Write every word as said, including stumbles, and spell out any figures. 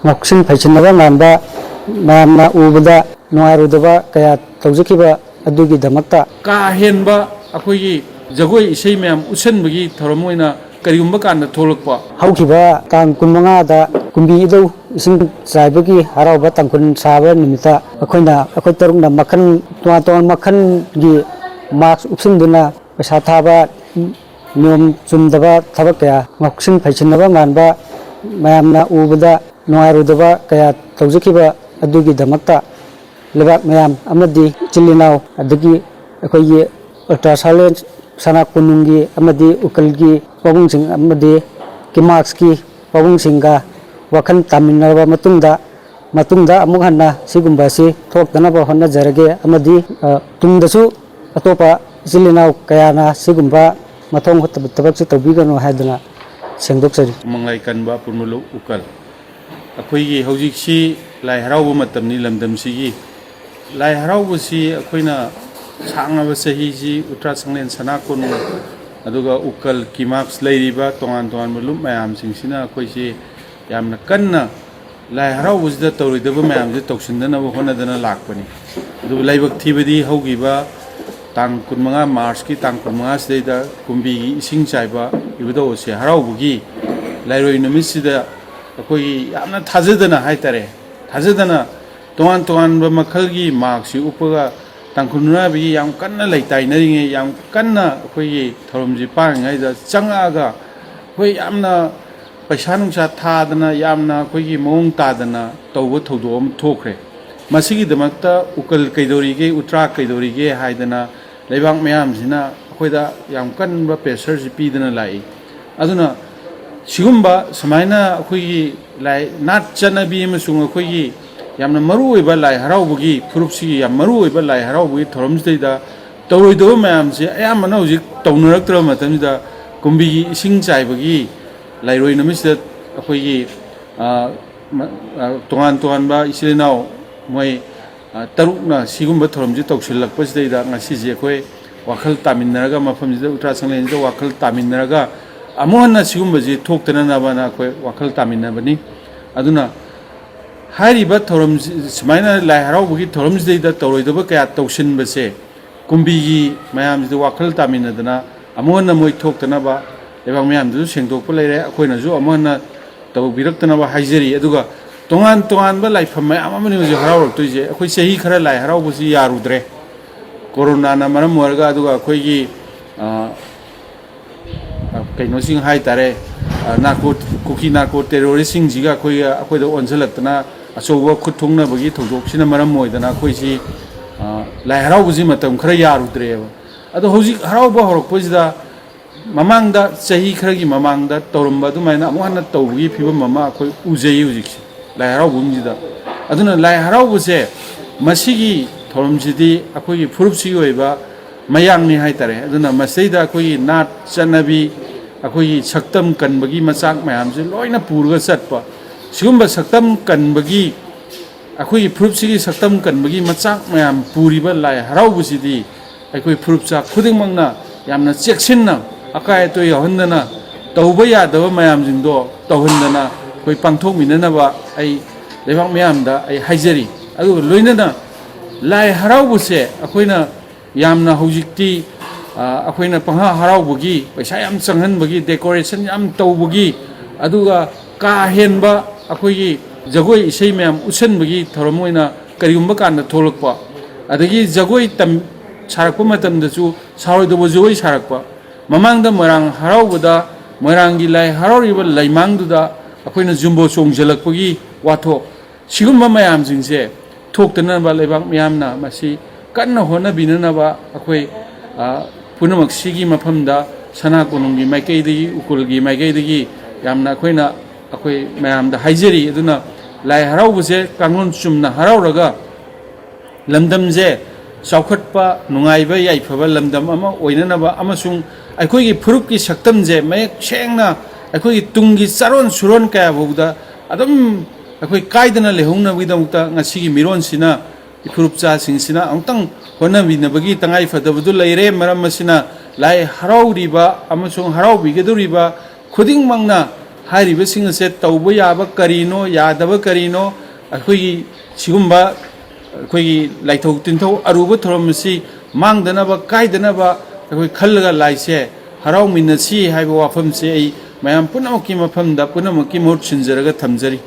ꯉꯥꯎꯁꯤꯟ ꯐꯩꯁꯤꯟꯅꯕ ꯃꯥꯟꯕ, ꯃꯌꯥꯝꯅ ꯎꯕꯗ ꯅꯨꯡꯉꯥꯏꯔꯣꯏꯗꯕ ꯀꯌꯥ ꯇꯧꯖꯈꯤꯕ ꯑꯗꯨꯒꯤꯗꯃꯛꯇ꯫ ꯀꯥ ꯍꯦꯟꯕ ꯑꯩꯈꯣꯏꯒꯤ ꯖꯒꯣꯏ ꯏꯁꯩ ꯃꯌꯥꯝ ꯎꯠꯁꯟꯕꯒꯤ ꯊꯧꯔꯝ ꯑꯣꯏꯅ ꯀꯔꯤꯒꯨꯝꯕ ꯀꯥꯟꯗ ꯊꯣꯛꯂꯛꯄ? ꯍꯧꯈꯤꯕ ꯇꯥꯡ ꯀꯨꯟꯃꯉꯥꯗ ꯀꯨꯝꯕꯤ ꯏꯙꯧ ꯏꯁꯤꯡ ꯆꯥꯏꯕꯒꯤ ꯍꯔꯥꯎꯕ ꯇꯥꯡꯈꯨꯜ ꯁꯥꯕ ꯅꯨꯃꯤꯠꯇ ꯑꯩꯈꯣꯏꯅ, ꯑꯩꯈꯣꯏ ꯇꯔꯨꯛꯅ ꯃꯈꯜ ꯇꯣꯉꯥꯟ ꯇꯣꯉꯥꯟꯕ ꯃꯈꯜꯒꯤ ꯃꯥꯛꯁ ꯎꯞꯁꯤꯟꯗꯨꯅ ꯄꯩꯁꯥ ꯊꯥꯕ, ꯅꯤꯌꯣꯝ ꯆꯨꯝꯗꯕ ꯊꯕꯛ ꯀꯌꯥ, ꯉꯥꯎꯁꯤꯟ ꯐꯩꯁꯤꯟꯅꯕ ꯃꯥꯟꯕ, ꯃꯌꯥꯝꯅ ꯎꯕꯗ ꯅꯨꯡꯉꯥꯏꯔꯣꯏꯗꯕ ꯀꯌꯥ ꯇꯧꯖꯈꯤꯕ ꯑꯗꯨꯒꯤꯗꯃꯛꯇ ꯂꯩꯕꯥꯛ ꯃꯌꯥꯝ ꯑꯃꯗꯤ ꯏꯆꯤꯜ ꯏꯅꯥꯎ, ꯑꯗꯒꯤ ꯑꯩꯈꯣꯏꯒꯤ ꯑꯜꯇ꯭ꯔꯥ ꯁꯥꯎꯂꯦꯟ ꯁꯅꯥ ꯀꯣꯅꯨꯡꯒꯤ ꯑꯃꯗꯤ ꯎꯀꯜꯒꯤ ꯄꯥꯕꯨꯡꯁꯤꯡ ꯑꯃꯗꯤ ꯀꯤꯃꯥꯛꯁꯀꯤ ꯄꯥꯕꯨꯡꯁꯤꯡꯒ ꯋꯥꯈꯜ ꯇꯥꯃꯤꯟꯅꯔꯕ ꯃꯇꯨꯡꯗ, ꯃꯇꯨꯡꯗ ꯑꯃꯨꯛ ꯍꯟꯅ ꯁꯤꯒꯨꯝꯕ ꯑꯁꯤ ꯊꯣꯛꯇꯅꯕ ꯍꯣꯠꯅꯖꯔꯒꯦ ꯑꯃꯗꯤ, ꯑ, ꯇꯨꯡꯗꯁꯨ ꯑꯇꯣꯞꯄ ꯏꯆꯤꯜ ꯏꯅꯥꯎ ꯀꯌꯥꯅ ꯁꯤꯒꯨꯝꯕ ꯃꯊꯣꯡ ꯍꯨꯠꯇꯕ ꯊꯕꯛꯁꯤ ꯇꯧꯕꯤꯒꯅꯨ ꯍꯥꯏꯗꯨꯅ ꯁꯦꯡꯗꯣꯛꯆꯔꯤ꯫ ꯃꯪꯂꯥꯏ ꯀꯟꯕ ꯄꯨꯔꯃꯂꯨ ꯎꯀꯜ꯫ ꯑꯩꯈꯣꯏꯒꯤ ꯍꯧꯖꯤꯛꯁꯤ ꯂꯥꯏ ꯍꯔꯥꯎꯕ ꯃꯇꯝꯅꯤ ꯂꯝꯗꯝꯁꯤꯒꯤ꯫ ꯂꯥꯏ ꯍꯔꯥꯎꯕꯁꯤ ꯑꯩꯈꯣꯏꯅ ꯁꯥꯡꯂꯕ ꯆꯍꯤꯁꯤ ꯎꯇ꯭ꯔꯥ ꯁꯪꯂꯦꯟ ꯁꯅꯥ ꯀꯣꯅꯨꯡ, ꯑꯗꯨꯒ ꯎꯀꯜ ꯀꯤꯃꯥꯛꯁ ꯂꯩꯔꯤꯕ ꯇꯣꯉꯥꯟ ꯇꯣꯉꯥꯟꯕ ꯂꯨꯞ ꯃꯌꯥꯝꯁꯤꯡꯁꯤꯅ ꯑꯩꯈꯣꯏꯁꯤ ꯌꯥꯝꯅ ꯀꯟꯅ ꯂꯥꯏ ꯍꯔꯥꯎꯕꯁꯤꯗ ꯇꯧꯔꯣꯏꯗꯕ ꯃꯌꯥꯝꯁꯦ ꯇꯧꯁꯤꯟꯗꯅꯕ ꯍꯣꯠꯅꯗꯅ ꯂꯥꯛꯄꯅꯤ꯫ ꯑꯗꯨꯕꯨ ꯂꯥꯏꯕꯛ ꯊꯤꯕꯗꯤ ꯍꯧꯈꯤꯕ ꯇꯥꯡ ꯀꯨꯟꯃꯉꯥ, ꯃꯥꯔꯁꯀꯤ ꯇꯥꯡ ꯀꯨꯟꯃꯉꯥꯁꯤꯗꯩꯗ ꯀꯨꯝꯕꯤꯒꯤ ꯏꯁꯤꯡ ꯆꯥꯏꯕ ꯏꯕꯨꯙꯧ ꯑꯁꯦ ꯍꯔꯥꯎꯕꯒꯤ ꯂꯥꯏꯔꯣꯏ ꯅꯨꯃꯤꯠꯁꯤꯗ ꯑꯩꯈꯣꯏꯒꯤ ꯌꯥꯝꯅ ꯊꯥꯖꯗꯅ ꯍꯥꯏꯇꯥꯔꯦ, ꯊꯥꯖꯗꯅ ꯇꯣꯉꯥꯟ ꯇꯣꯉꯥꯟꯕ ꯃꯈꯜꯒꯤ ꯃꯥꯛꯁꯤ ꯎꯞꯄꯒ ꯇꯥꯡꯈꯨꯜ ꯃꯤꯔꯥꯏꯕꯒꯤ ꯌꯥꯝ ꯀꯟꯅ ꯂꯩꯇꯥꯏꯅꯔꯤꯉꯩ, ꯌꯥꯝ ꯀꯟꯅ ꯑꯩꯈꯣꯏꯒꯤ ꯊꯧꯔꯝꯁꯤ ꯄꯥꯡꯉꯤꯉꯩꯗ ꯆꯪꯉꯛꯑꯒ ꯑꯩꯈꯣꯏ ꯌꯥꯝꯅ ꯄꯩꯁꯥ ꯅꯨꯡꯁꯥ ꯊꯥꯗꯅ, ꯌꯥꯝꯅ ꯑꯩꯈꯣꯏꯒꯤ ꯃꯑꯣꯡ ꯇꯥꯗꯅ ꯇꯧꯕ ꯊꯧꯗꯣꯛ ꯑꯃ ꯊꯣꯛꯈ꯭ꯔꯦ꯫ ꯃꯁꯤꯒꯤꯗꯃꯛꯇ ꯎꯀꯜ ꯀꯩꯗꯧꯔꯤꯒꯦ, ꯎꯇ꯭ꯔꯥ ꯀꯩꯗꯧꯔꯤꯒꯦ ꯍꯥꯏꯗꯅ ꯂꯩꯕꯥꯛ ꯃꯌꯥꯝꯁꯤꯅ ꯑꯩꯈꯣꯏꯗ ꯌꯥꯝ ꯀꯟꯕ ꯄ꯭ꯔꯦꯁꯔꯁꯤ ꯄꯤꯗꯨꯅ ꯂꯥꯛꯏ꯫ ꯑꯗꯨꯅ ꯁꯤꯒꯨꯝꯕ ꯁꯨꯃꯥꯏꯅ ꯑꯩꯈꯣꯏꯒꯤ ꯂꯥꯏ, ꯅꯥꯠ ꯆꯠꯅꯕꯤ ꯑꯃꯁꯨꯡ ꯑꯩꯈꯣꯏꯒꯤ ꯌꯥꯝꯅ ꯃꯔꯨꯑꯣꯏꯕ ꯂꯥꯏ ꯍꯔꯥꯎꯕꯒꯤ, ꯐꯨꯔꯨꯞꯁꯤꯒꯤ ꯌꯥꯝ ꯃꯔꯨꯑꯣꯏꯕ ꯂꯥꯏ ꯍꯔꯥꯎꯕꯒꯤ ꯊꯧꯔꯝꯁꯤꯗꯩꯗ ꯇꯧꯔꯣꯏꯗꯕ ꯃꯌꯥꯝꯁꯦ ꯑꯌꯥꯝꯕꯅ ꯍꯧꯖꯤꯛ ꯇꯧꯅꯔꯛꯇ꯭ꯔꯕ ꯃꯇꯝꯁꯤꯗ ꯀꯨꯝꯕꯤꯒꯤ ꯏꯁꯤꯡ ꯆꯥꯏꯕꯒꯤ ꯂꯥꯏꯔꯣꯏ ꯅꯨꯃꯤꯠꯁꯤꯗ ꯑꯩꯈꯣꯏꯒꯤ, ꯑ, ꯃ-, ꯑ, ꯇꯣꯉꯥꯟ ꯇꯣꯉꯥꯟꯕ ꯏꯆꯤꯜ ꯏꯅꯥꯎ ꯃꯣꯏ, ꯑ, ꯇꯔꯨꯛꯅ ꯁꯤꯒꯨꯝꯕ ꯊꯧꯔꯝꯁꯤ ꯇꯧꯁꯤꯜꯂꯛꯄꯁꯤꯗꯩꯗ ꯉꯁꯤꯁꯦ ꯑꯩꯈꯣꯏ ꯋꯥꯈꯜ ꯇꯥꯃꯤꯟꯅꯔꯒ, ꯃꯐꯝꯁꯤꯗ ꯎꯇ꯭ꯔꯥ ꯁꯪꯂꯦꯟꯁꯤꯗ ꯋꯥꯈꯜ ꯇꯥꯃꯤꯟꯅꯔꯒ ꯑꯃꯨꯛ ꯍꯟꯅ ꯁꯤꯒꯨꯝꯕꯁꯤ ꯊꯣꯛꯇꯅꯅꯕꯅ ꯑꯩꯈꯣꯏ ꯋꯥꯈꯜ ꯇꯥꯃꯤꯟꯅꯕꯅꯤ꯫ ꯑꯗꯨꯅ ꯍꯥꯏꯔꯤꯕ ꯊꯧꯔꯝꯁꯤ, ꯁꯨꯃꯥꯏꯅ ꯂꯥꯏ ꯍꯔꯥꯎꯕꯒꯤ ꯊꯧꯔꯝꯁꯤꯗꯩꯗ ꯇꯧꯔꯣꯏꯗꯕ ꯀꯌꯥ ꯇꯧꯁꯤꯟꯕꯁꯦ, ꯀꯨꯝꯕꯤꯒꯤ ꯃꯌꯥꯝꯁꯤꯗ ꯋꯥꯈꯜ ꯇꯥꯃꯤꯟꯅꯗꯅ ꯑꯃꯨꯛ ꯍꯟꯅ ꯃꯣꯏ ꯊꯣꯛꯇꯅꯕ, ꯂꯩꯕꯥꯛ ꯃꯤꯌꯥꯝꯗꯁꯨ ꯁꯦꯡꯗꯣꯛꯄ ꯂꯩꯔꯦ, ꯑꯩꯈꯣꯏꯅꯁꯨ ꯑꯃꯨꯛ ꯍꯟꯅ ꯇꯧꯕꯤꯔꯛꯇꯅꯕ ꯍꯥꯏꯖꯔꯤ꯫ ꯑꯗꯨꯒ ꯇꯣꯉꯥꯟ ꯇꯣꯉꯥꯟꯕ ꯂꯥꯏꯐꯝ ꯃꯌꯥꯝ ꯑꯃꯅꯤ ꯍꯧꯖꯤꯛ ꯍꯔꯥꯎꯔꯛꯇꯣꯏꯁꯦ꯫ ꯑꯩꯈꯣꯏ ꯆꯍꯤ ꯈꯔ ꯂꯥꯏ ꯍꯔꯥꯎꯕꯁꯤ ꯌꯥꯔꯨꯗ꯭ꯔꯦ, ꯀꯣꯔꯣꯅꯥꯅ ꯃꯔꯝ ꯑꯣꯏꯔꯒ꯫ ꯑꯗꯨꯒ ꯑꯩꯈꯣꯏꯒꯤ, ꯑ, ꯑ, ꯀꯩꯅꯣꯁꯤꯡ ꯍꯥꯏ ꯇꯥꯔꯦ, ꯑ, ꯅꯥꯔꯀꯣ, ꯀꯨꯀꯤ ꯅꯥꯔꯀꯣ ꯇꯦꯔꯣꯔꯤꯁꯁꯤꯡꯁꯤꯒ ꯑꯩꯈꯣꯏꯒ, ꯑꯩꯈꯣꯏꯗ ꯑꯣꯟꯁꯤꯜꯂꯛꯇꯅ ꯑꯆꯧꯕ ꯈꯨꯠ ꯊꯣꯛꯅꯕꯒꯤ ꯊꯧꯗꯣꯛꯁꯤꯅ ꯃꯔꯝ ꯑꯣꯏꯗꯅ ꯑꯩꯈꯣꯏꯁꯤ, ꯑ, ꯂꯥꯏ ꯍꯔꯥꯎꯕꯁꯤ ꯃꯇꯝ ꯈꯔ ꯌꯥꯔꯨꯗ꯭ꯔꯦꯕ꯫ ꯑꯗꯣ ꯍꯧꯖꯤꯛ ꯍꯔꯥꯎꯕ ꯍꯧꯔꯛꯄꯁꯤꯗ, ꯃꯃꯥꯡꯗ ꯆꯍꯤ ꯈꯔꯒꯤ ꯃꯃꯥꯡꯗ ꯇꯧꯔꯝꯕ ꯑꯗꯨꯃꯥꯏꯅ ꯑꯃꯨꯛ ꯍꯟꯅ ꯇꯧꯕꯒꯤ ꯐꯤꯕꯝ ꯑꯃ ꯑꯩꯈꯣꯏ ꯎꯖꯩ ꯍꯧꯖꯤꯛꯁꯦ ꯂꯥꯏ ꯍꯔꯥꯎꯕꯁꯤꯗ꯫ ꯑꯗꯨꯅ ꯂꯥꯏ ꯍꯔꯥꯎꯕꯁꯦ, ꯃꯁꯤꯒꯤ ꯊꯧꯔꯝꯁꯤꯗꯤ ꯑꯩꯈꯣꯏꯒꯤ ꯐꯨꯔꯨꯞꯁꯤꯒꯤ ꯑꯣꯏꯕ ꯃꯌꯥꯝꯅꯤ ꯍꯥꯏꯇꯥꯔꯦ꯫ ꯑꯗꯨꯅ ꯃꯁꯤꯗꯩꯗ ꯑꯩꯈꯣꯏꯒꯤ ꯅꯥꯠ ꯆꯠꯅꯕꯤ, ꯑꯩꯈꯣꯏꯒꯤ ꯁꯛꯇꯝ ꯀꯟꯕꯒꯤ ꯃꯆꯥꯛ ꯃꯌꯥꯝꯁꯦ ꯂꯣꯏꯅ ꯄꯨꯔꯒ ꯆꯠꯄ꯫ ꯁꯤꯒꯨꯝꯕ ꯁꯛꯇꯝ ꯀꯟꯕꯒꯤ, ꯑꯩꯈꯣꯏꯒꯤ ꯐꯨꯔꯨꯞꯁꯤꯒꯤ ꯁꯛꯇꯝ ꯀꯟꯕꯒꯤ ꯃꯆꯥꯛ ꯃꯌꯥꯝ ꯄꯨꯔꯤꯕ ꯂꯥꯏ ꯍꯔꯥꯎꯕꯁꯤꯗꯤ ꯑꯩꯈꯣꯏ ꯐꯨꯔꯨꯞꯆꯥ ꯈꯨꯗꯤꯡꯃꯛꯅ ꯌꯥꯝꯅ ꯆꯦꯛꯁꯤꯟꯅ, ꯑꯀꯥꯏ ꯑꯇꯣꯏ ꯌꯥꯎꯍꯟꯗꯅ, ꯇꯧꯕ ꯌꯥꯗꯕ ꯃꯌꯥꯝꯁꯤꯡꯗꯣ ꯇꯧꯍꯟꯗꯅ ꯑꯩꯈꯣꯏ ꯄꯥꯡꯊꯣꯛꯃꯤꯟꯅꯅꯕ ꯑꯩ ꯂꯩꯕꯥꯛ ꯃꯌꯥꯝꯗ ꯑꯩ ꯍꯥꯏꯖꯔꯤ꯫ ꯑꯗꯨꯒ ꯂꯣꯏꯅꯅ ꯂꯥꯏ ꯍꯔꯥꯎꯕꯁꯦ ꯑꯩꯈꯣꯏꯅ ꯌꯥꯝꯅ ꯍꯧꯖꯤꯛꯇꯤ, ꯑ, ꯑꯩꯈꯣꯏꯅ ꯄꯪꯍꯥ ꯍꯔꯥꯎꯕꯒꯤ, ꯄꯩꯁꯥ ꯌꯥꯝ ꯆꯪꯍꯟꯕꯒꯤ, decoration ꯌꯥꯝ ꯇꯧꯕꯒꯤ, ꯑꯗꯨꯒ ꯀꯥ ꯍꯦꯟꯕ ꯑꯩꯈꯣꯏꯒꯤ ꯖꯒꯣꯏ ꯏꯁꯩ ꯃꯌꯥꯝ ꯎꯠꯁꯟꯕꯒꯤ ꯊꯧꯔꯝ ꯑꯣꯏꯅ ꯀꯔꯤꯒꯨꯝꯕ ꯀꯥꯟꯗ ꯊꯣꯛꯂꯛꯄ, ꯑꯗꯒꯤ ꯖꯒꯣꯏ ꯇꯝ-, ꯁꯥꯔꯛꯄ ꯃꯇꯝꯗꯁꯨ ꯁꯥꯔꯣꯏꯗꯧꯕ ꯖꯒꯣꯏ ꯁꯥꯔꯛꯄ꯫ ꯃꯃꯥꯡꯗ ꯃꯣꯏꯔꯥꯡ ꯍꯔꯥꯎꯕꯗ ꯃꯣꯏꯔꯥꯡꯒꯤ ꯂꯥꯏ ꯍꯔꯥꯎꯔꯤꯕ ꯂꯩꯃꯥꯡꯗꯨꯗ ꯑꯩꯈꯣꯏꯅ ꯖꯨꯝꯕꯣ ꯆꯣꯡꯁꯤꯜꯂꯛꯄꯒꯤ ꯋꯥꯊꯣꯛ, ꯁꯤꯒꯨꯝꯕ ꯃꯌꯥꯝꯁꯤꯡꯁꯦ ꯊꯣꯛꯇꯅꯕ ꯂꯩꯕꯥꯛ ꯃꯤꯌꯥꯝꯅ ꯃꯁꯤ ꯀꯟꯅ ꯍꯣꯠꯅꯕꯤꯅꯅꯕ ꯑꯩꯈꯣꯏ, ꯑ, ꯄꯨꯝꯅꯃꯛ ꯁꯤꯒꯤ ꯃꯐꯝꯗ ꯁꯅꯥ ꯀꯣꯅꯨꯡꯒꯤ ꯃꯥꯏꯀꯩꯗꯒꯤ, ꯎꯀ꯭ꯔꯨꯜꯒꯤ ꯃꯥꯏꯀꯩꯗꯒꯤ ꯌꯥꯝꯅ ꯑꯩꯈꯣꯏꯅ, ꯑꯩꯈꯣꯏ ꯃꯌꯥꯝꯗ ꯍꯥꯏꯖꯔꯤ꯫ ꯑꯗꯨꯅ ꯂꯥꯏ ꯍꯔꯥꯎꯕꯁꯦ ꯀꯥꯡꯂꯣꯟ ꯆꯨꯝꯅ ꯍꯔꯥꯎꯔꯒ ꯂꯝꯗꯝꯁꯦ ꯆꯥꯎꯈꯠꯄ, ꯅꯨꯡꯉꯥꯏꯕ, ꯌꯥꯏꯐꯕ ꯂꯝꯗꯝ ꯑꯃ ꯑꯣꯏꯅꯅꯕ ꯑꯃꯁꯨꯡ ꯑꯩꯈꯣꯏꯒꯤ ꯐꯨꯔꯨꯞꯀꯤ ꯁꯛꯇꯝꯁꯦ ꯃꯌꯦꯛ ꯁꯦꯡꯅ ꯑꯩꯈꯣꯏꯒꯤ ꯇꯨꯡꯒꯤ ꯆꯥꯔꯣꯟ ꯁꯨꯔꯣꯟ ꯀꯌꯥ ꯐꯥꯎꯗ ꯑꯗꯨꯝ ꯑꯩꯈꯣꯏ ꯀꯥꯏꯗꯅ ꯂꯩꯍꯧꯅꯕꯒꯤꯗꯃꯛꯇ ꯉꯁꯤꯒꯤ ꯃꯤꯔꯣꯟꯁꯤꯅ, ꯏꯐꯨꯔꯨꯞꯆꯥꯁꯤꯡꯁꯤꯅ ꯑꯃꯨꯛꯇꯪ ꯍꯣꯠꯅꯕꯤꯅꯕꯒꯤ ꯇꯉꯥꯏ ꯐꯗꯕꯗꯨ ꯂꯩꯔꯦ꯫ ꯃꯔꯝ ꯑꯁꯤꯅ ꯂꯥꯏ ꯍꯔꯥꯎꯔꯤꯕ ꯑꯃꯁꯨꯡ ꯍꯔꯥꯎꯕꯤꯒꯗꯧꯔꯤꯕ ꯈꯨꯗꯤꯡꯃꯛꯅ ꯍꯥꯏꯔꯤꯕꯁꯤꯡ ꯑꯁꯦ ꯇꯧꯕ ꯌꯥꯕ ꯀꯔꯤꯅꯣ, ꯌꯥꯗꯕ ꯀꯔꯤꯅꯣ, ꯑꯩꯈꯣꯏꯒꯤ ꯁꯤꯒꯨꯝꯕ ꯑꯩꯈꯣꯏꯒꯤ ꯂꯥꯏꯊꯧ ꯇꯤꯟꯊꯧ ꯑꯔꯨꯕ ꯊꯧꯔꯝ ꯑꯁꯤ ꯃꯥꯡꯗꯅꯕ, ꯀꯥꯏꯗꯅꯕ ꯑꯩꯈꯣꯏ ꯈꯜꯂꯒ ꯂꯥꯏꯁꯦ ꯍꯔꯥꯎꯃꯤꯟꯅꯁꯤ ꯍꯥꯏꯕ ꯋꯥꯐꯝꯁꯦ ꯑꯩ ꯃꯌꯥꯝ ꯄꯨꯝꯅꯃꯛꯀꯤ ꯃꯐꯝꯗ, ꯄꯨꯝꯅꯃꯛꯀꯤ ꯃꯍꯨꯠ ꯁꯤꯟꯖꯔꯒ ꯊꯝꯖꯔꯤ꯫